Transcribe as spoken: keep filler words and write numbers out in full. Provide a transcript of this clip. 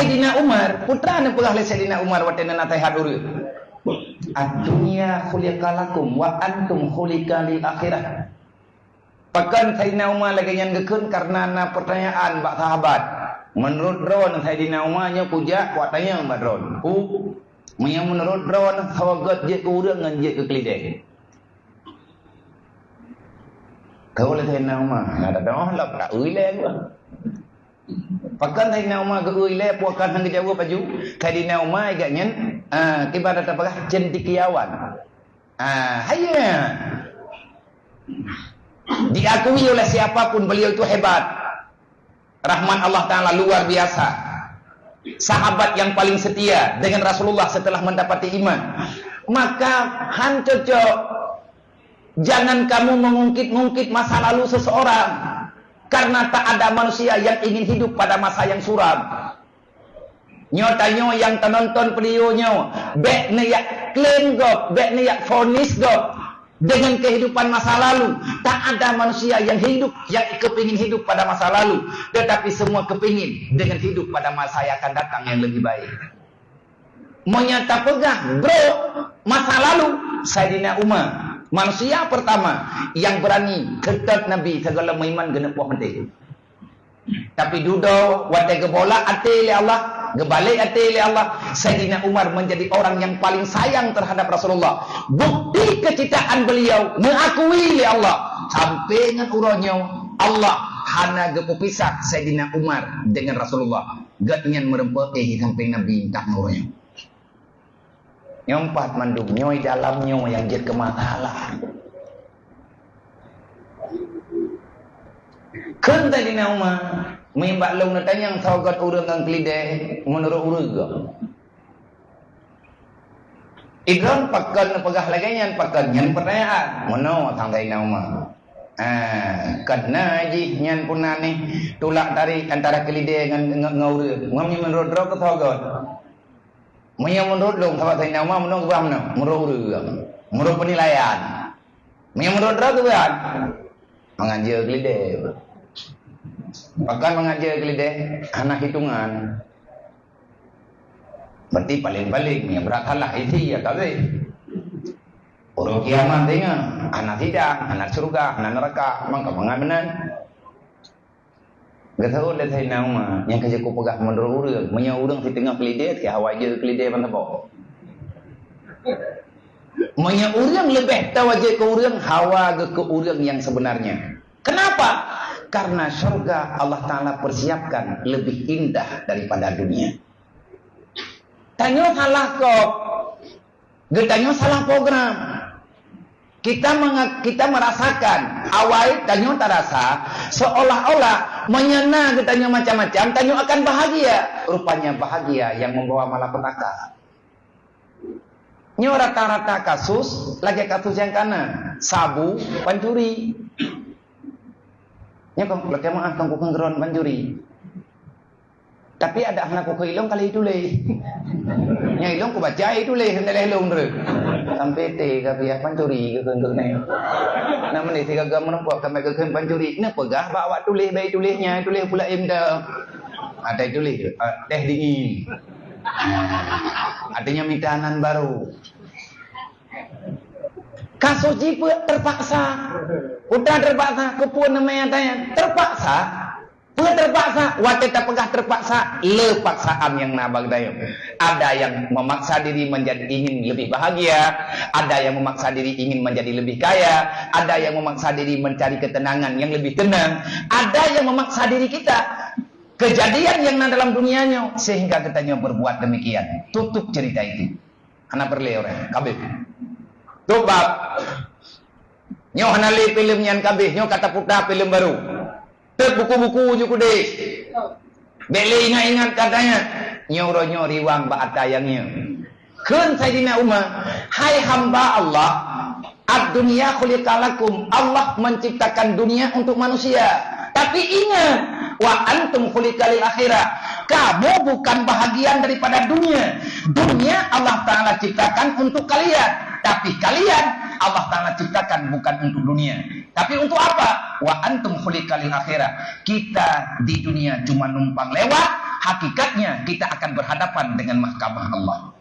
Saidina Umar, peue neupeugah lé Saidina Umar watée na naseuhat ureuëng, "Ad-dunya khuliqa lakum wa antum khuliqa lil akhirah." Pakon Saidina Umar lagée nyan geukheun? Karena na peutanyaan bak sahabat. Meunurot droeneuh Saidina Umar nyoe kujak kuat tanyong bak droeneuh. Ku, meunyoe meunurot droeneuh, soe gét jeuet keu ureuëng ngon jeuet keu keulidée? Keu lé Saidina Umar, na teudoh lom tak ui lé geuh. Pakon Saidina Umar geu-ui lé, pakon han geujaweueb laju? Saidina Umar geuh nyan, ah, kiban tapeugah cendekiawan. Ah, hai nyan. Diakui oleh siapa pun beliau itu hebat. Rahmat Allah Ta'ala luar biasa. Sahabat yang paling setia dengan Rasulullah setelah mendapati iman. Maka han cocok. Jangan kamu mengungkit-ungkit masa lalu seseorang. Karena tak ada manusia yang ingin hidup pada masa yang suram. Nyoe tanyoe nyang teunonton video nyoe, bék neuyak klaim gob, bék neuyak vonis gob dengan kehidupan masa lalu. Tak ada manusia yang hidup, yang kepingin hidup pada masa lalu. Tetapi semua kepingin dengan hidup pada masa yang akan datang yang lebih baik. Meunyoe tapeugah brok masa lalu, Saidina Umar, manusia pertama yang berani seutôt Nabi sigohlom meuiman geuneuk poh maté. Tapi dudoe watée geubolak até lé Allah, geubalek até lé Allah, Saidina Umar menjadi orang yang paling sayang terhadap Rasulullah. Bukti kecintaan beliau meuakui lé Allah. Sampai ngon uroe nyoe, Allah hana geupeupisah Saidina Umar dengan Rasulullah. Gobnyan meureumpok éh sampéng Nabi entah ngon uroe nyoe. Nyoe pat mandum, nyoe dalam nyoe nyang jeuet keu masalah. Kheun Saidina Umar, "Meuimbak lôn neutanyong soe gét ureuëng ngon keulidée meunurot ureuëng gob." Idroen pakon neupeugah lagée nyan, pakon nyan peutanyaan. Meunoe sang Saidina Umar. Ah, kana jih nyan pun na nih tulak tarék antara keulidée ngon, ngon, ngon ureuëng. Ngon meunurot droe keu soe gét? Meunyoe meunurot lôn, sahabat Saidina Umar, meunurot geuh meunoe, meunurot ureuëng, meunurot peunilaian. Meunyoe meunurot droe geuh, mangat jeuet keulidée. Pakon mangat jeuet keulidée? Hana hitongan. Berarti paléng-paléng, meunyoe brat salah, isi ya kabeh. Uroe kiamat teuingat, hana sidang, hana syeuruga, hana neuraka, mangka mangat meunan. Geuseuôt lé Saidina Umar, nyang ka jeuet kupeugah meunurot ureuëng, meunyoe ureuëng siteungoh keulidée, si hawa jeuet keulidée ban saboh. Meunyoe ureuëng leubeh tawa jeuet keu ureuëng, hawa geuh keu ureuëng nyang sebenarnya. Kenapa? Karena syurga Allah Ta'ala persiapkan lebih indah daripada dunia. Tanyoe salah kok. Geutanyoe salah program. Kita menga-, kita merasakan, awai tanyoe tarasa seolah-olah meunyoe na geutanyoe macam-macam, tanyoe akan bahagia. Rupanya bahagia yang membawa malapetaka. Nyoe rata-rata kasus lagée kasus nyang kana, sabu, pancuri. Nyoe kon, lakée meuáh, kon kukheun droen pancuri. Tapi adak hana kukheun ilong kali tuléh. Nyang ilong kubaca tuléh hana lé ilong treuk. Sampai té ka piah pancuri keu kheun keu nyoe. Nah, meunan sigaga meureumpok sampai keu kheun pancuri. Neupeugah bak awak tuléh, bai tuléh nyan, tuléh pula im dah. Ada tuléh, ah, teh dingin. Artinya mita nan baru. Kasus jih peuet terpaksa. Putra terpaksa, keupeue nama nyata nyan? Terpaksa. Peue terpaksa? Watée tapeugah terpaksa, le paksaan nyang na bak geutanyoe. Ada yang memaksa diri menjadi ingin lebih bahagia, ada yang memaksa diri ingin menjadi lebih kaya, ada yang memaksa diri mencari ketenangan yang lebih tenang, ada yang memaksa diri kita. Kejadian yang na dalam dunia nyoe sehingga geutanyoe berbuat demikian. Tutup cerita itu. Hana peureulée uroe, kabeh. Tôb bab. Nyoe hana lé filem nyan kabeh, nyoe ka taputa filem baru. Teuh buku-buku ju keudeh. Bék lé ingat-ingat katanya. Nyoe uroe nyoe riwang bak ata nyang nyoe. Kheun Saidina Umar, "Hai hamba Allah, ad-dunya khuliqa lakum." Allah menciptakan dunia untuk manusia. Tapi ingat, "Wa antum khuliqa lil akhirah." Kamu bukan bahagian daripada dunia. Dunia Allah Ta'ala ciptakan untuk kalian. Tapi kalian Allah Ta'ala ciptakan bukan untuk dunia. Tapi untuk apa? "Wa antum khuliqa lil akhirah." Kita di dunia cuma numpang lewat, Hakikatnya, kita akan berhadapan dengan mahkamah Allah.